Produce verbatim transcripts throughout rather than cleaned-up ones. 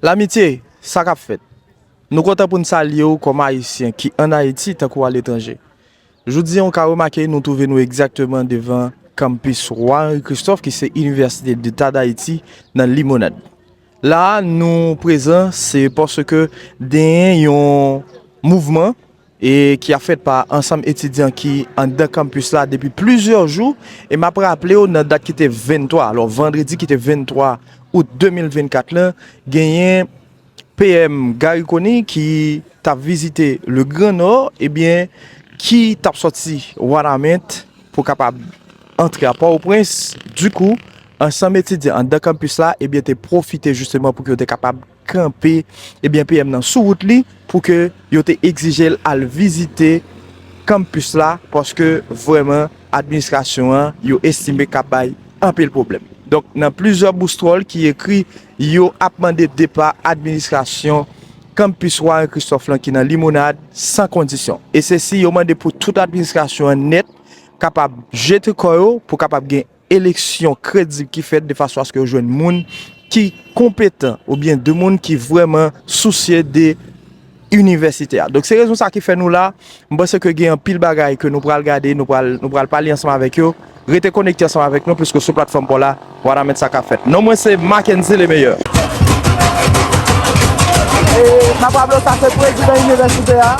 Lamitye, sa k ap fèt? Nou kontan pou n salye w kòm Ayisyen ki ann Ayiti tankou aletranje. Jodi a, w ka remake nou twouve nou egzakteman devan kanpis Roi Henri Christophe, ki se Inivèsite Deta d Ayiti nan Limonad. La a, nou prezan, se paske genyen yon mouvman e ki ap fèt pa ansanm etidyan ki anndan kanpis la depi plizyè jou. E m ap raple w, nan dat ki te venntwa, alò, vandredi ki te venntwa out de mil vennkat lan, genyen P M Garry Conille ki t ap vizite le Grand Nord, ebyen, ki t ap sòti Wanament pou kapab antre a Pòtoprens. Dikou, ansanm etidyan anndan kanpis la, ebyen, te pwofite jisteman pou ke yo te kapab kanpe, ebyen, P M nan sou wout li pou ke yo te egzije l al vizite kanpis la, paske vrèman administrasyon an, yo estime k ap bay anpil pwoblèm. Donk, nan plizyè boustwòl ki ekri, yo ap mande depa administrasyon kanpis Warren Christophe lan ki nan Limonad san kondisyon. E se si yo mande pou tout administrasyon an nèt kapab jete kò yo pou kapab gen eleksyon kredib ki fèt de fason aske yo jwenn moun ki konpetan oubyen de moun ki vrèman sousye de inivèsite a. Donk, se rezon sa ki fè nou la. M panse ke gen anpil bagay ke nou pral gade, nou pral, nou pral pale ansanm avèk yo. Rete konekte ansanm avèk nou, piske sou platfòm pa w la, w a nan men sa k ap fèt. Non mwen se Mackenzie Lemeyè. E n ap raple w, sa se prezidan inivèsite a.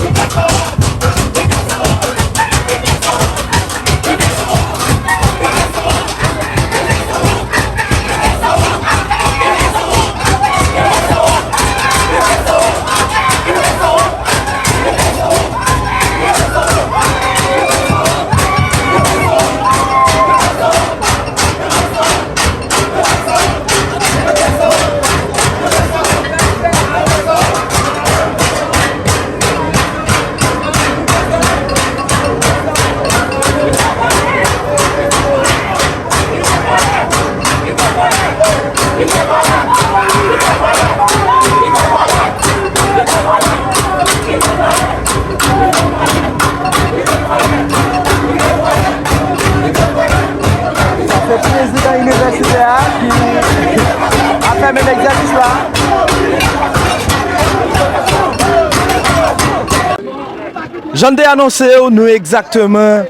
Se prezidan inivèsite a ki ap fèmen egzèsis la. Jan n te anonse w, nou egzakteman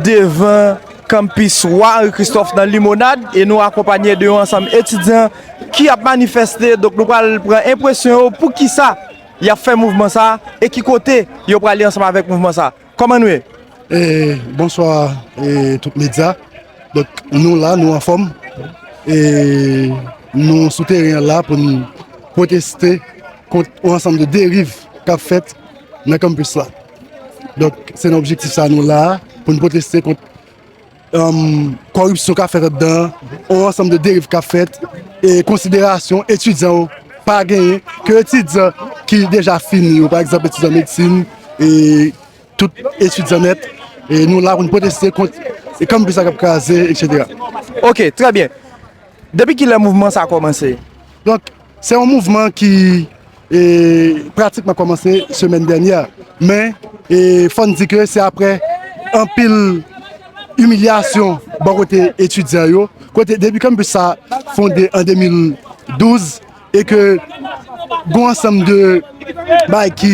devan kanpis Warren Christophe nan Limonad e nou akonpanye de yon ansanm etidyan ki ap manifeste. Donk, nou pral pran enpresyon yo, poukisa y ap fè mouvman sa e ki kote yo prale ansanm avèk mouvman sa. Kòman nou ye? E, bonswa, e, tout medya. Donk, nou la, nou anfòm. E nou sou teren an la pou n pwoteste kont yon ansanm de deriv k ap fèt nan kanpis la. Donk, se nan objektif sa nou la, pou n pwoteste kont, um, kòripsyon k ap fèt anndan, yon ansanm de deriv k ap fèt, e konsiderasyon etidyan yo pa genyen, ke etidyan ki deja fini yo, pa egzanp, etidyan medsin, e tout etidyan nèt, e nou la pou n pwoteste kont, e kanpis la k ap kraze, etsetera. Ok, trè byen. Depi kilè mouvman sa a kòmanse? Donk, se yon mouvman ki, e, pratikman kòmanse semèn dènyè. Men, e, fò n di ke se aprè anpil imilyasyon bò kote etidyan yo. Kote depi kanpis sa fonde an de mil douz, e ke gon ansanm de bagay ki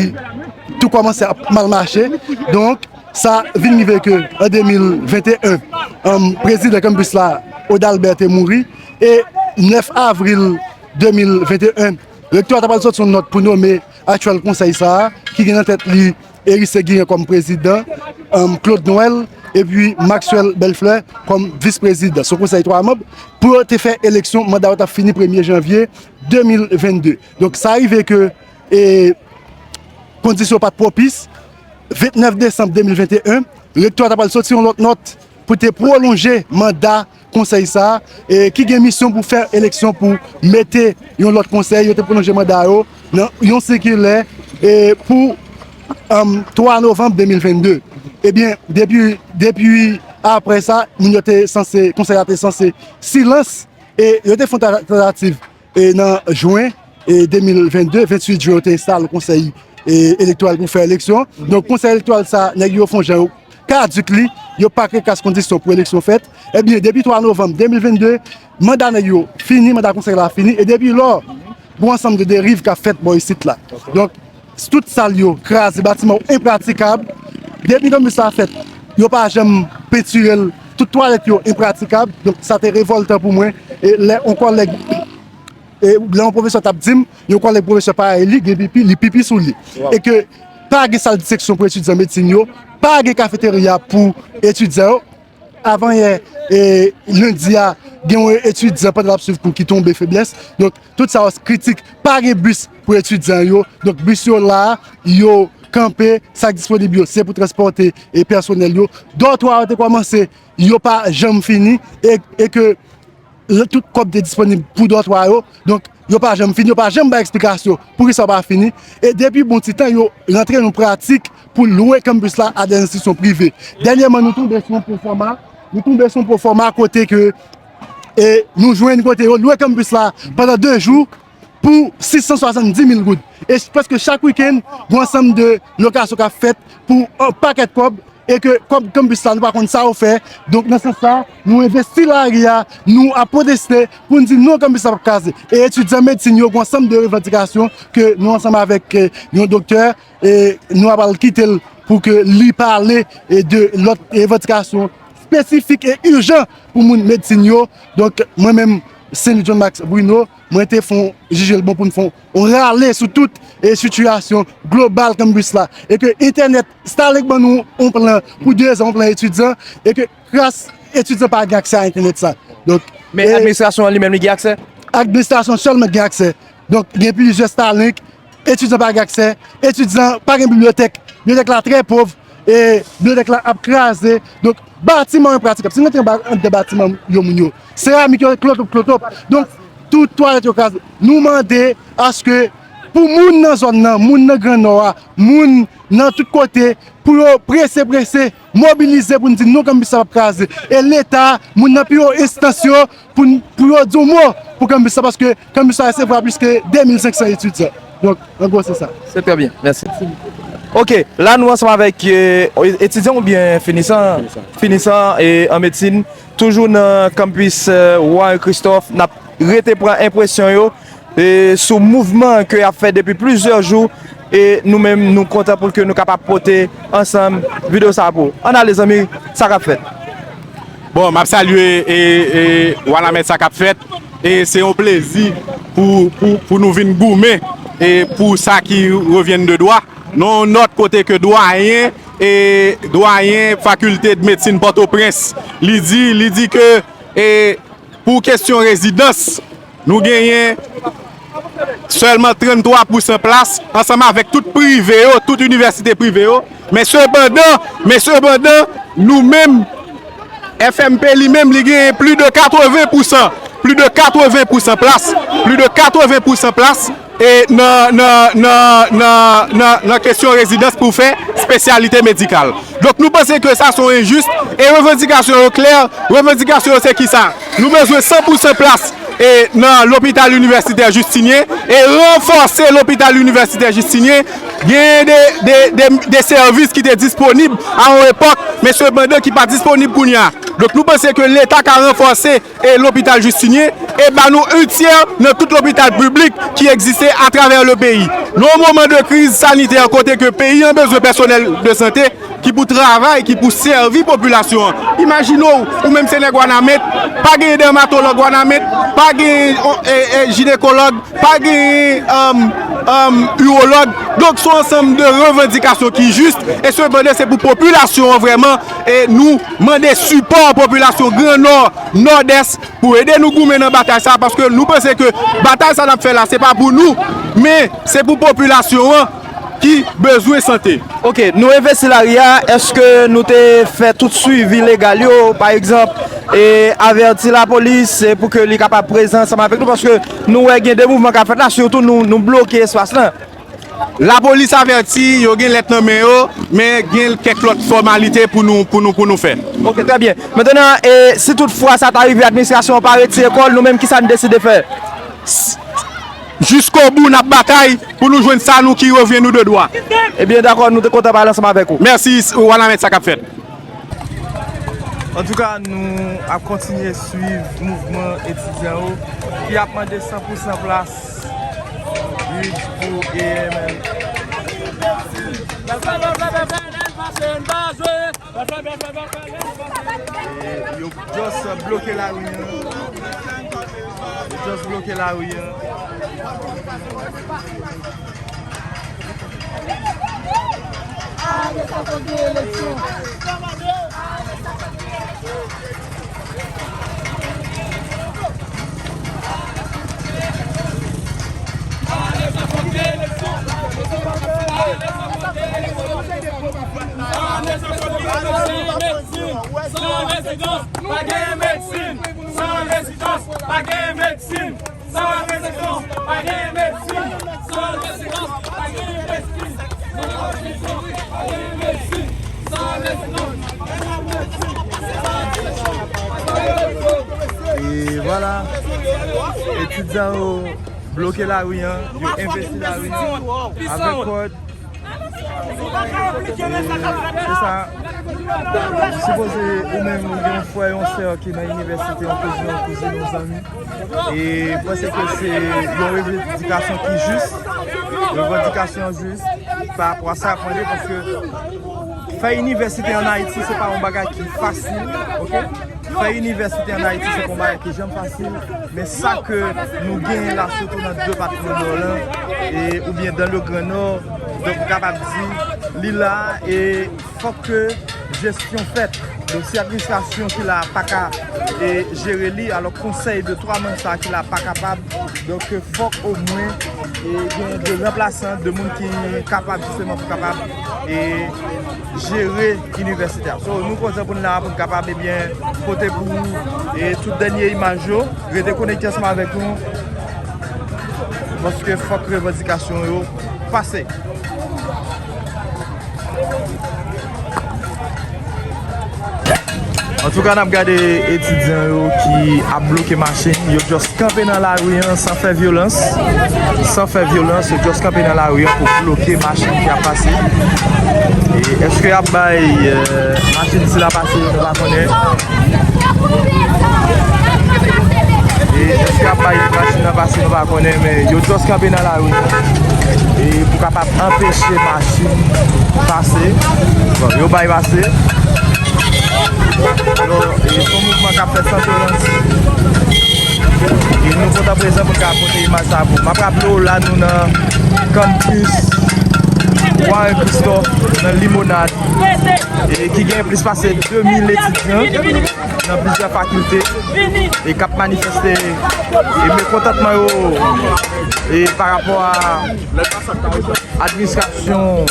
tou kòmanse ap mal mache. Donk, sa vin rive ke an de mil venteyen, um, prezidan kanpis la, Odalbè, te mouri. E nèf avril de mil venteyen, rektè a ta pral soti yon nòt pou nome aktyèl konsèy sa a, ki gen nan tèt li Erice Guillen kòm prezidan, um, Claude Noël, epi Maxwell Bellefleur kòm vis prezidan. Se yon konsèy twa manm, pou yo te fè eleksyon, manda yo t ap fini premye janvye de mil vennde. Donk, sa rive ke, e, kondisyon pa t pwopis. Vennèf desanm de mil venteyen, rektè a ta pral soti yon lòt nòt pou te pwolonje manda konsèy sa a, e ki gen misyon pou fè eleksyon pou mete yon lòt konsèy, yo te pwolonje manda yo nan yon sikilè, e pou, um, twa novanm de mil vennde. Ebyen, depi, depi aprè sa, moun yo te sanse, konsèy la te sanse silans, e yo te fè yon ta-, tantativ, e nan jen, e de mil vennde, venntuit jen, yo te enstale yon konsèy, e, elektoral pou fè eleksyon. Donk, konsèy elektoral sa, nèg yo fè yon jan yo kadik li, yo pa krekas kondisyon pou eleksyon fèt. Ebyen, depi twa novanm de mil vennde, manda nèg yo fini, manda konsèy la fini, e depi lò, gon ansanm de deriv k ap fèt bò isit la. Donk, tout sal yo kraze, batiman yo enpratikab. Depi kanpis la fèt, yo pa janm pentire l, tout twalèt yo enpratikab. Donk, sa te revòltan pou mwen. E lè yon kòlèg, e lè yon pwofesè t ap di m, yon kòlèg pwofesè parèy li, gen pipi, li pipi sou li. E ke pa gen sal de seksyon pou etidyan medsin yo, pa gen kafeterya pou etidyan yo. Avanyè, e, lendi a, gen yon etidyan pandan l ap swiv kou ki tonbe feblès. Donk, tout sa yo kritik. Pa gen bis pou etidyan yo. Donk, bis yo la, yo kanpe. Sa k disponib yo, se pou transpòte e pèsonèl yo. Dòtwa yo te kòmanse, yo pa janm fini. E, e ke l- tout kòb te disponib pou dòtwa yo. Donk, yo pa janm fini, yo pa janm bay eksplikasyon poukisa yo pa fini. E depi bon ti tan, yo rantre nan pratik pou lwe kanpis la a de enstitisyon prive. Dènyèman, nou tonbe sou yon pwofòma, nou tonbe sou yon pwofòma kote ke, e, nou jwenn kote yo lwe kanpis la pandan de jou pou sis san swasanndis mil goud. E prèske chak wikenn, gen yon ansanm de lokasyon k ap fèt pou yon pakèt kòb, e ke kòb kanpis la, nou pa konn sa yo fè. Donk, nan sans sa, nou envesti lari a, nou ap pwoteste pou n di non, kanpis la p ap kraze. E etidyan medsin yo, gen yon ansanm de revandikasyon ke nou, ansanm avèk, e, yon doktè, e nou ap al kite l pou ke li pale, e, de lòt revandikasyon espesifik e ijan pou moun medsin yo. Donk, mwen menm, Saint Louis John Max Bruno, mwen te fè yon jije l bon pou n fè yon rale sou tout, e, sitiyasyon global kanpis la. E ke entènèt, Starlink ban nou yon plan pou de zan, yon plan etidyan, e ke klas etidyan pa gen aksè a entènèt sa. Donk, men e, administrasyon an li menm, li gen aksè? Administrasyon sèlman gen aksè. Donk, gen plizyè Starlink, etidyan pa gen aksè, etidyan pa gen bibliyotèk, bibliyotèk la trè pòv, e bibliyotèk la ap kraze. Donk, batiman yo enpratikab. Si n rantre anba, anndan batiman yo moun yo, seramik yo klotop, klotop. Donk, tout twalèt yo kraze. Nou mande aske pou moun nan zòn nan, moun nan Gran Nò a, moun nan tout kote, pou yo prese, prese, mobilize pou n di non, kanpis la p ap kraze. E Leta, moun nan pi wo enstans yo, pou n, pou yo di yon mo pou kanpis la, paske kanpis la resevwa plis ke de mil senk san etidyan. Donk, an gwo, se sa. Se trè byen, mèsi. Ok, la nou ansanm avèk, e, etidyan oubyen finisan, finisan, e, an medsin, toujou nan kanpis, e, Warren Christophe, n ap rete pran enpresyon yo, e, sou mouvman ke y ap fè depi plizyè jou, e nou menm, nou kontan pou ke nou kapab pote ansanm videyo sa a pou ou. Ann ale, zanmi, sa k ap fèt? Bon, m ap salye, e, e, Wanament, sa k ap fèt, e se yon plezi pou, pou, pou nou vin goumen, e pou sa ki revyen de dwa. Nan yon nòt kote ke dwayen, e dwayen fakilte de medsin Pòtoprens, li di, li di ke, e pou kesyon rezidans, nou genyen sèlman tranntwa pousan plas, ansanm avèk tout prive yo, tout inivèsite prive yo. Men sepandan, men sepandan, nou menm, F M P li menm, li genyen plis de katreven pousan, plis de katreven pousan plas, plis de katreven pousan plas, e nan, nan, nan, nan, nan, nan kesyon rezidans pou fè espesyalite medikal. Donk, nou panse ke sa se yon enjis, e revandikasyon yo klè, revandikasyon yo se kisa? Nou bezwen san pousan plas, e nan lopital inivèsitè Jistinyen, e ranfòse lopital inivèsitè Jistinyen, genyen de, de, de, de sèvis ki te disponib a yon epòk, men sepandan ki pa disponib kounye a. Donk, nou panse ke Leta ka ranfòse, e lopital Jistinyen, e ba nou yon tyè nan tout lopital piblik ki egziste atravè le peyi. Nan yon moman de kriz sanitè kote ke peyi an bezwen pèsonèl de sante ki pou travay, ki pou sèvi popilasyon an. Imajine w, ou menm se nèg Wanament, pa gen dèmatològ Wanament, pa gen, e, e, jinekològ, pa gen, um, um, iwològ. Donk, se yon ansanm de revandikasyon ki jis, e sepandan, se pou popilasyon an vrèman, e nou mande sipò popilasyon Gran Nò, Nòdès, pou ede nou goumen nan batay sa, paske nou panse ke batay sa n ap fè la, se pa pou nou, men se pou popilasyon an ki bezwen sante. Ok, nou envesti lari a, èske nou te fè tout swivi legal yo, pa egzanp, e avèti lapolis, e pou ke li kapab prezan ansanm avèk nou, paske nou wè gen de mouvman k ap fèt la, sitou nou, nou bloke espas lan. Lapolis avèti, yo gen lèt nan men yo, men gen kèk lòt fòmalite pou nou, pou nou, pou nou fè. Ok, trè byen. Mentnan, e si toutfwa sa ta rive, administrasyon an pa retire kò l, nou menm, kisa n deside fè? Jiskobou, n ap batay pou nou jwenn sa nou ki revyen nou de dwa. Ebyen, dakò, nou te kontan pale ansanm avèk ou. Mèsi, Wanament, sa k ap fèt. Antouka, nou ap kontinye swiv mouvman etidyan yo ki ap mande san pou san plas E, e, yo just bloke lari an. Yo just bloke lari an. San rezidans, pa gen medsin. San rezidans, pa gen medsin. San rezidans, pa gen medsin. San rezidans, pa gen medsin. San rezidans, pa gen medsin. San rezidans, pa gen medsin. E vwala, etidyan yo bloke lari an, yo envesti lari an avèk kòd. Se sa. Sipoze ou menm ou gen yon frè, yon sè ki nan inivèsite, yon kouzin, yon kouzin, yon zanmi. E m panse ke se yon revandikasyon ki jis, revandikasyon jis pa rapò a sa y ap mande, paske fè inivèsite ann Ayiti, se pa yon bagay ki fasil, oke? Fè inivèsite ann Ayiti, se pa yon bagay ki janm fasil, men sa ke nou genyen la, sitou nan depatman Nò lan, e, oubyen dans le Grand Nord, donk, m kapab di, li la, e fòk ke jesyon fèt. Donk, si administrasyon ki la pa ka, e, jere li, alò konsèy de twa manm sa ki la pa kapab, donk, fòk omwen, e, gen de ranplasan, de moun ki kapab, jisteman, pou kapab, e, jere inivèsite a. So, nou kontan pou n la, pou n kapab, ebyen, pote pou ou, e, tout dènye imaj yo. Rete konekte ansanm avèk nou, paske fòk revandikasyon yo pase. Antouka, n ap gade etidyan yo ki ap bloke machin. Yo just kanpe nan lari an san fè vyolans. San fè vyolans, yo just kanpe nan lari an pou bloke machin ki ap pase. E èske y ap bay, e, machin sila pase? Nou pa konnen. E èske y ap bay machin nan pase? Nou pa konnen, men yo just kanpe nan lari an, e pou kapab anpeche machin pase. Bon, yo bay pase. Yo, e se yon mouvman k ap fèt san vyolans. E nou kontan prezan pou n ka pote imaj sa pou ou. M ap raple w, la nou nan kanpis Warren Christophe, nan Limonad, e ki gen plis pase de mil etidyan nan plizyè fakilte, e k ap manifeste, e mekontantman yo, e pa rapò a administrasyon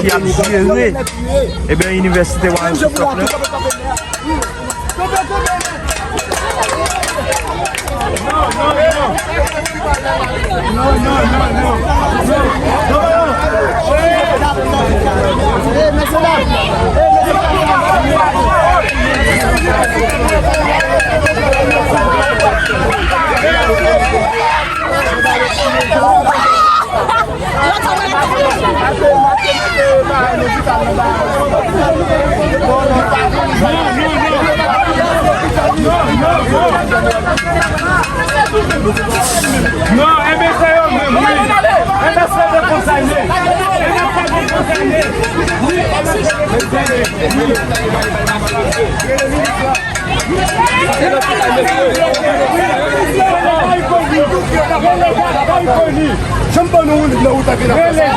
ki ap jere, ebyen, inivèsite Warren Christophe la. Non, enben se yo menm, wi. Enben se yo konsa ye. Enben se yo konsa ye. Janm ban nou woulib nan wout la vin ap fè sa.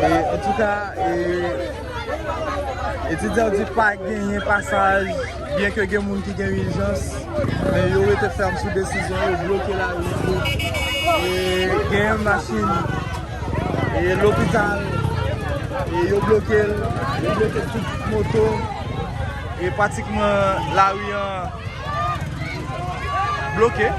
E, antouka, e, etidyan yo di pa genyen pasaj, byen ke gen moun ki gen ijans, men yo rete fèm sou desizyon yo, bloke lari tou. E, genyen machin, e, lopital, e, yo bloke l, yo bloke tout moto, e, pratikman lari an bloke.